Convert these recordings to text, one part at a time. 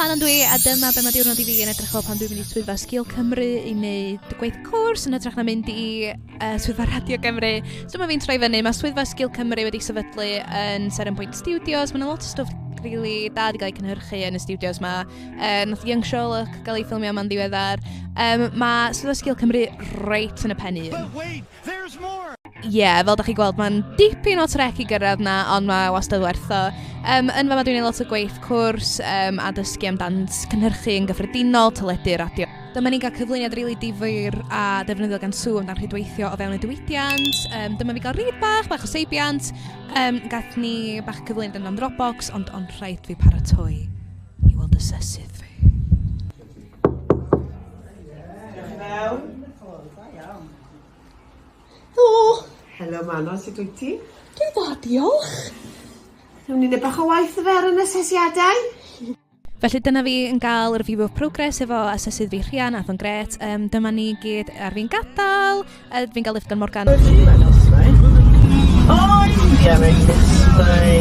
Manon dwi, a dyma be mae diwrnod i fi yn edrych fel pan dwi'n mynd i swyddfa Sgil Cymru i wneud gwaith cwrs yn hytrach na mynd i Swyddfa Radio Cymru. So mae fi'n troi fyny, mae Swyddfa Sgil Cymru wedi sefydlu yn Seren Point Studios. Mae yna lot o stwff really da wedi cael ei cynhyrchu yn y studios ma. Nath Young Sherlock gael ei ffilmio yma'n ddiweddar. Mae Swyddfa Sgil Cymru reit yn y pen un. But wait, there's more! Ie, yeah, fel da chi gweld, mae'n dipyn o trek i gyrraedd na, ond mae wastad werth o. Yn fama dwi'n gwneud lot o gweith cwrs a dysgu amdan cynhyrchu yn gyffredinol, teledu, radio. Dyma ni'n cael cyflwyniad rili difyr a defnyddiol gan Sue amdan rhwydweithio o fewn y diwydiant. Dyma fi gael read bach, bach o seibiant. Gath ni bach o cyflwyniad amdan Dropbox, ond rhaid fi paratoi i weld asesydd fi. Diolch yn fawr. Da iawn. Helo! Helo Manon, sut wyt ti? Dwi dda, diolch. Newn ni neud bach o waith yfe ar yn asesiadau? Felly dyna fi yn gael review of progress efo asesydd fi Rhian, ath o'n gret. Dyma ni gyd ar fi'n gadael. Fi'n gael lift gan Morgan. I'm going this way.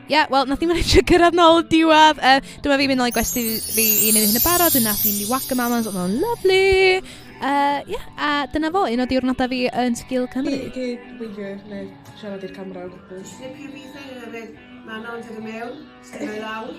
Ie, yeah, wel, nath ni manage cyrraedd nôl y diwedd. Dyma fi'n mynd nôl i gwesti fi i wneud hyn yn barod. Dwi'n nath ni mynd i Wagamama's, oedd o'n lovely. Yeah, a dyna fo, un o diwrnodau fi yn Sgil Cymru. Ti weithio neu siarad i'r camera o gwbl. Snip i fi thing yn yfed Manon dod i mewn, stay lawr.